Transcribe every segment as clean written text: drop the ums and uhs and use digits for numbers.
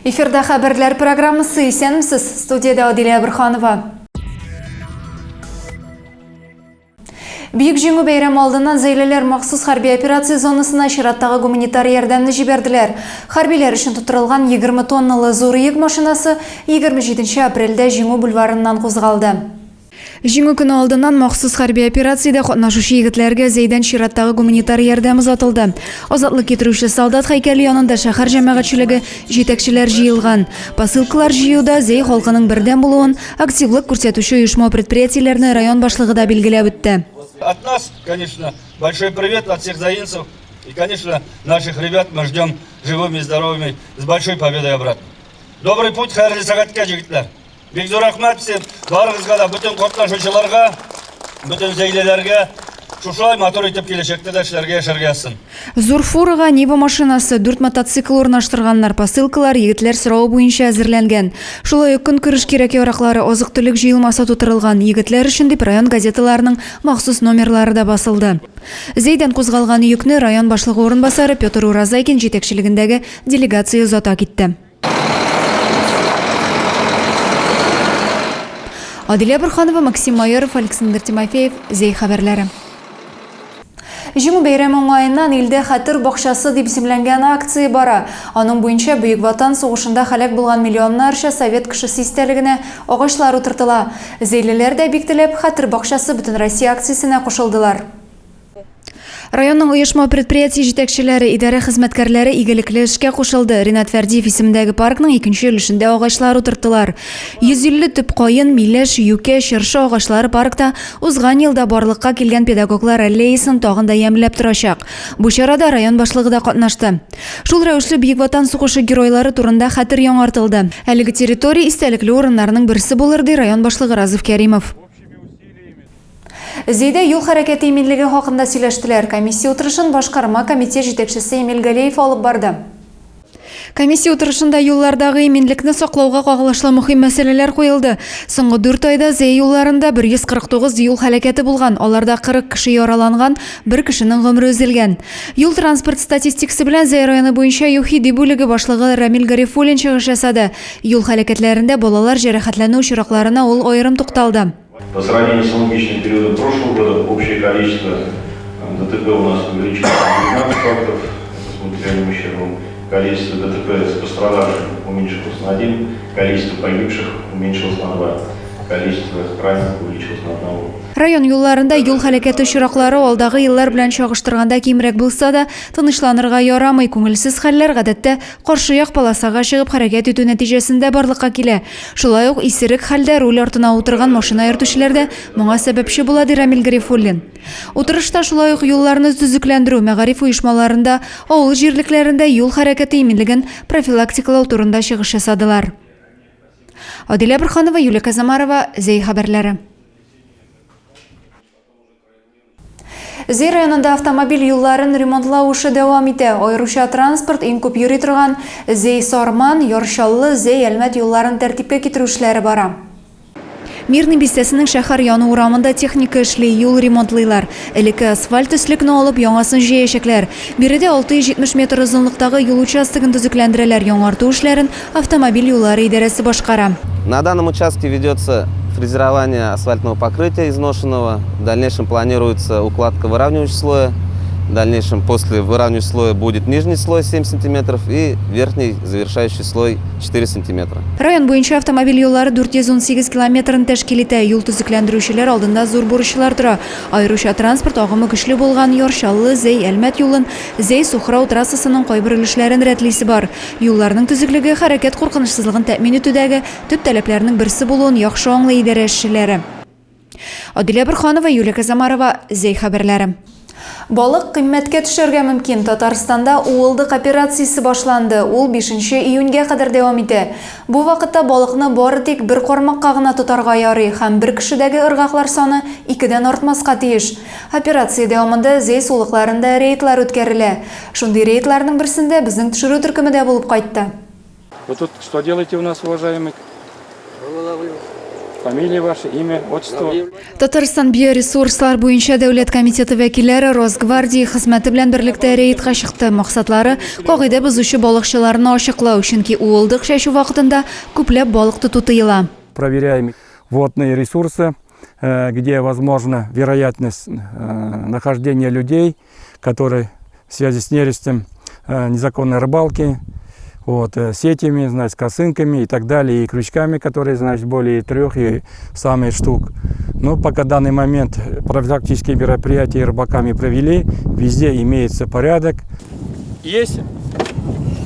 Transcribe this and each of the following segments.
Эфирда хәбәрләр программасы. Исәнмесез. Студиядә Адилә Әберханова. Бөек Җиңү бәйрәме алдыннан зәйлеләр махсус хәрби операция зонасына чираттагы гуманитар ярдәмне җибәрделәр. Хәрбиләр өчен тутырылган 20 тонналы зур йөк машинасы 27 апрельдә Җиңү бульварыннан кузгалды. Җиңү көне алдыннан махсус хәрби операциядә катнашучы егетләргә Зәйдән чираттагы гуманитар ярдәм озатылды. Азатлык китерүче солдат һәйкәле янында шәһәр җәмәгатьчелеге, җитәкчеләр җыелган. Посылкалар җыюда Зәй халкының бердәм булуын, активлык күрсәтүче оешма-предприятиеләрне район башлыгы да билгеләп үтте. От нас, конечно, большой привет от всех заинцев. И, конечно, наших ребят мы ждем живыми и здоровыми с большой победой обратно. Добрый путь, хәерле сәгатькә, җегетләр! Бик зур рәхмәт всем, барыгызга да, бөтен катнашучыларга, бөтен зәйлеләргә. Шушылай матур итеп киләчәктә дә эшләргә, яшәргә язсын. Зур фурага Нива машинасы, дүрт мотоцикл урнаштырганнар, посылкалар егетләр соравы буенча әзерләнгән. Шулай ук көнкүреш кирәк-яраклары, азык-төлек җыелмасы тутырылган, егетләр өчен дип район газеталарының махсус номерлары да басылды. Зәйдән кузгалган йөкне район башлыгы урынбасары Петр Уразайкин җитәкчелегендәге делегация озата китте. Адилә Борханова, Максим Майоров, Александр Тимофеев, Зәй хәбәрләре. Җиңү бәйрәме уңаеннан илдә Хәтер бакчасы дип исемләнгән акция бара. Аның буенча Бөек Ватан сугышында һәлак булган миллионнарча совет кешесе истәлегенә агачлар утыртыла. Зәйлеләр дә бик теләп Хәтер бакчасы Бөтенроссия акциясенә кушылдылар. Районның оешма-предприятие җитәкчеләре, идарә хезмәткәрләре игелекле эшкә кушылды. Ринат Фәрдиев исемендәге паркның икенче өлешендә агачлар утырттылар. 150 төп каен, миләш, юкә, чыршы агачлары паркта узган елда барлыкка килгән педагоглар аллеясын тагын да ямьләп торачак. Бу чарада район башлыгы да катнашты. Шул рәвешле Бөек Ватан сугышы геройлары турында хәтер яңартылды. Әлеге территория истәлекле урыннарның берсе булыр, ди район башлыгы Разыф Кәримов. Зәйдә юл хәрәкәте иминлеге хакында сөйләштеләр. Комиссия утырышын башкарма комитет җитәкчесе Эмиль Галеев алып барды. Комиссия утырышында юллардагы иминлекне саклауга кагылышлы мөһим мәсьәләләр куелды. Соңгы дүрт айда Зәй юлларында 149 юл һәлакәте булган, аларда 40 кеше яраланган, бер кешенең гомере өзелгән. Юл-транспорт статистикасы белән Зәй районы буенча ЮХИДИ бүлеге башлыгы Рамил Гарифуллин чыгыш ясады. Юл һәлакәтләрендә балалар җәрәхәтләнү очракларына ул аерым тукталды. По сравнению с аналогичным периодом прошлого года общее количество ДТП у нас увеличилось на 19 фактов, это с материальным ущербом. Количество ДТП с пострадавших уменьшилось на 1, количество погибших уменьшилось на 2, количество раненых увеличилось на 1. Район юлларында юл һәлакәте очраклары алдагы еллар белән чагыштырганда кимрәк булса да, тынычланырга ярамый, күңелсез хәлләр, гадәттә, каршы як полосага чыгып хәрәкәт итү нәтиҗәсендә барлыкка килә. Шулай ук исерек хәлдә руль артына утырган машина йөртүчеләр дә моңа сәбәпче була, ди Рамил Гарифуллин. Утырышта шулай ук юлларны төзекләндерү, мәгариф оешмаларында, авыл җирлекләрендә юл хәрәкәте иминлеген профилактикалау турында чыгыш ясадылар. Адилә Борһанова, Юлия Казамарова, Зәй хәбәрләре. Зәй районында автомобиль юлларын ремонтлау эше дәвам итә. Аеруча транспорт иң күп йөри торган Зәй-Сарман, Яр Чаллы, Зәй-Әлмәт юлларын тәртипкә китерү эшләре бара. Мирный бистәсенең шәһәр яны урамында техника эшли, юл ремонтлыйлар. Элекке асфальт өслекне алып, яңасын җәячәкләр. Биредә 670 метр озынлыктагы юл участогын төзекләндерәләр, яңарту эшләрен Автомобиль юллары идарәсе башкара. На данном участке ведется фрезерование асфальтного покрытия изношенного. В дальнейшем планируется укладка выравнивающего слоя. В дальнейшем после выравнивающего слоя будет нижний слой 7 сантиметров и верхний завершающий слой 4 сантиметра. Район буенча автомобиль юллары 418 километрын тәшкил итә. Юл төзекләндерүчеләр алдында зур бурычлар тора. Аеруча транспорт агымы көчле булган Яр Чаллы, Зәй, Әлмәт юлын, Зәй-Сухрау трассасының кайбер өлешләрен рәтлисе бар. Юлларның төзеклеге хәрәкәт куркынычсызлыгын тәэмин итүдәге төп таләпләрнең берсе булуын яхшы аңлый идарә эшчеләре. Адилә Борһанова, Юлия Казамарова, Зәй хәбәрләре. Балык кыйммәткә төшәргә мөмкин. Татарстанда уылдык операциясе башланды. Ул бишенче июньгә кадәр дәвам итә. Бу вакытта балыкны бары тик бер кармакка гына тотарга ярый һәм бер кешедәге ыргаклар саны икедән артмаска тиеш. Операция дәвамында Зәй сулыкларында рейдлар үткәрелә. Шундый рейдларның берсендә безнең төшерү төркеме дә булып кайтты. Вы тут что делаете у нас, уважаемый? Рыбу ловлю. Фамилия ваша, имя, отчество. Татарстан биоресурслар буенча дәүләт комитеты вәкилләре Росгвардия хезмәте белән берлектә рейдка чыкты. Максатлары, кагыйдә бозучы балыкчыларны ачыклау, чөнки уылдык чәчү вакытында күпләп балык тоту тыела. Проверяем водные ресурсы, где возможна вероятность нахождения людей, которые в связи с нерестом незаконной рыбалки, вот, сетями, значит, косынками и так далее, и крючками, которые, значит, более трех и самых штук. Но пока данный момент профилактические мероприятия рыбаками провели, везде имеется порядок. Есть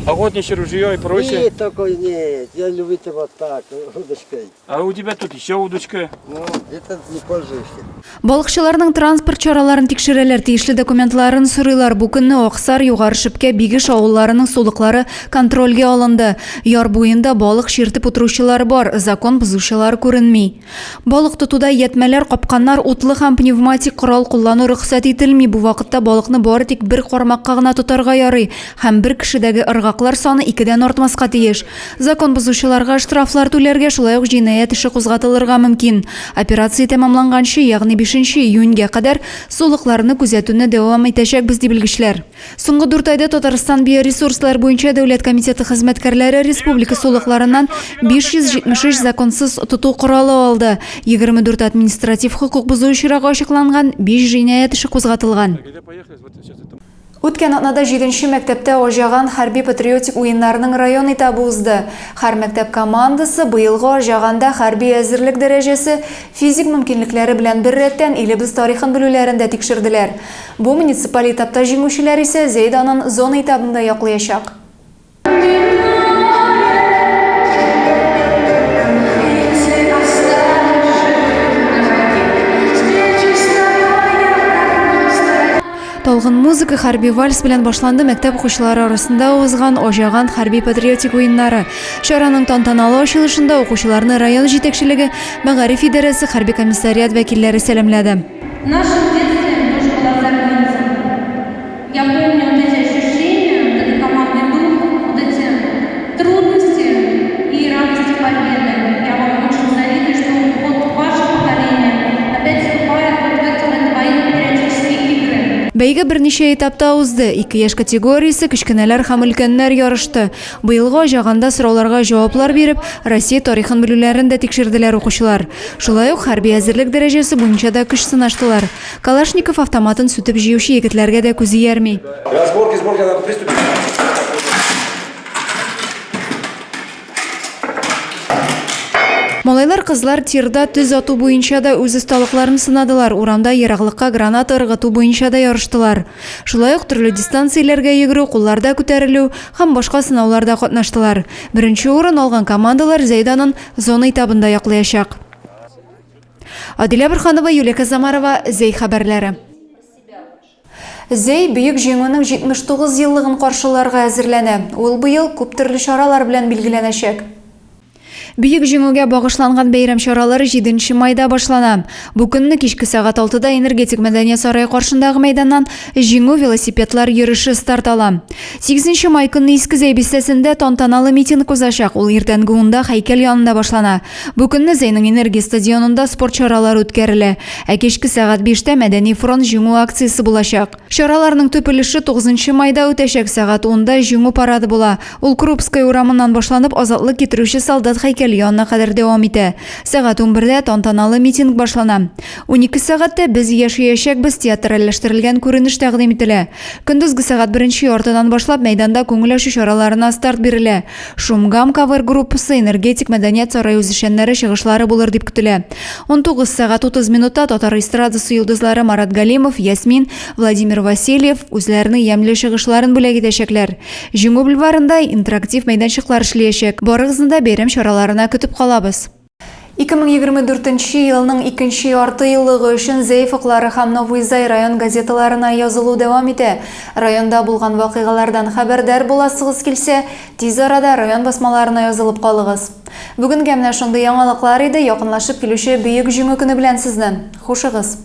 охотничье ружье и прочее? Нет, такой нет. Я люблю вот так, удочкой. А у тебя тут еще удочка. Ну, это не пользуешься. Балыкчыларның транспорт чараларын тикшерәләр, тиешле документларын сорыйлар. Бу көнне Аксар, Югары Шепкә, Бигеш авылларының сулыклары контрольгә алынды. Яр буенда балык чиртеп утыручылар бар, закон бозучылар күренми. Балык тотуда ятьмәләр, капканнар, утлы һәм пневматик корал куллану рөхсәт ителми. Бу вакытта балыкны бары тик бер кармакка гына тотарга ярый һәм бер кешедәге ыргаклар саны икедән артмаска тиеш. Закон бозучыларга штрафлар түләргә, шулай ук җинаять эше кузгатылырга мөмкин. Операция тәмамланганчы, ягъни 5 июньгә кадәр сулыкларны күзәтүне дәвам итәчәкбез, ди белгечләр. Соңгы дүрт айда Татарстан биоресурслар буенча дәүләт комитеты хезмәткәрләре республика сулыкларыннан 573 законсыз тоту коралы алды. 24 административ хокук бозу очрагы ачыкланган, 5 җинаять эше кузгатылган. Үткән атнада җиденче мәктәптә Аҗаган хәрби-патриотик уеннарының район этабы узды. Һәр мәктәп командасы быелгы Аҗаганда хәрби әзерлек дәрәҗәсе, физик мөмкинлекләре белән беррәттән илебез тарихын белүләрен дә тикшерделәр. Бу муниципаль этапта җиңүчеләр исә Зәй данын зона этабында яклыячак. Талгын музыка хәрби вальс белән башланды мәктәп укучылары арасында узган Аҗаган хәрби-патриотик уеннары. Чараның тантаналы ачылышында укучыларны район җитәкчелеге, мәгариф идарәсе, хәрби комиссариат вәкилләре сәламләде. В нашем детстве тоже была Зарница. Я помню вот эти ощущения, вот этот командный дух, вот эти трудности и радости победы. Я вам очень завидую, что вот ваше поколение опять вступает вот в эти вот военно-патриотические игры. Бәйге берничә этапта узды. Ике яшь категориясе, кечкенәләр һәм өлкәннәр ярышты. Быелгы Аҗаганда сорауларга җаваплар биреп, Россия тарихын белүләрен дә тикшерделәр укучылар. Шулай ук хәрби әзерлек дәрәҗәсе буенча да көч сынаштылар. Калашников автоматын сүтеп җыючы егетләргә дә күз иярми. Разборки, сборки, надо приступить. Малайлар, кызлар тирда төз ату буенча да үз осталыкларын сынадылар, урамда ераклыкка граната ыргыту буенча да ярыштылар. Шулай ук төрле дистанцияләргә йөгерү, кулларда күтәрелү һәм башка сынауларда катнаштылар. Беренче урын алган командалар Зәй данын зона этабында яклаячак. Адилә Борһанова, Юлия Казамарова, Зәй хәбәрләре. Зәй Бөек Җиңүнең 79 еллыгын каршыларга әзерләнә. Ул быел күп төрле чаралар белән билгеләнәчәк. Бөек Җиңүгә багышланган бәйрәм чаралары 7 майда башлана. Бу көнне кичке сәгать 6-да Энергетик мәдәният сарае каршындагы мәйданнан Җиңү велосипедлар йөреше старт ала. 8 май көнне Иске Зәй бистәсендә тантаналы митинг узачак. Ул иртәнге унда һәйкәл янында башлана. Бу көнне Зәйнең Энергия стадионында спорт чаралары үткәрелә. Ә кичке сәгать биштә Мәдәни фронт Җиңү акциясе булачак. Чараларның төп өлеше 9 майда үтәчәк. Сәгать унда Җиңү парады була. Ул Крупская урамыннан башланып, Азатлык китерүче солдат һәйкәле янына кадәр дәвам итә. Сәгать унбердә тантаналы митинг башлана. 12 сәгатьтә Без яшәячәкбез театральләштерелгән күренеш тәкъдим ителә. Көндезге сәгать беренче яртыдан башлап мәйданда күңел ачу чараларына старт бирелә. Шумгам кавер-группасы, Энергетик мәдәният сарае үзешчәннәре чыгышлары булыр дип көтелә. 19 сәгать 30 минутта татар эстрадасы йолдызлары Марат Галимов, Ясмин, Владимир Васильев үзләренең ямьле чыгышларын бүләк итәчәкләр. Җиңү бульварында интерактив мәйданчыклар эшләячәк. Барыгызны да бәйрәм чараларына көтеп калабыз. 2024 нче елның икенче ярты еллыгы өчен Зәй офыклары һәм Новый Зай район газеталарына язылу дәвам итә. Районда булган вакыйгалардан хәбәрдар буласыгыз килсә, тиз арада район басмаларына язылып калыгыз. Бүгенгә менә шундый яңалыклар иде, якынлашып килүче Бөек Җиңү көне белән сезне! Хушыгыз!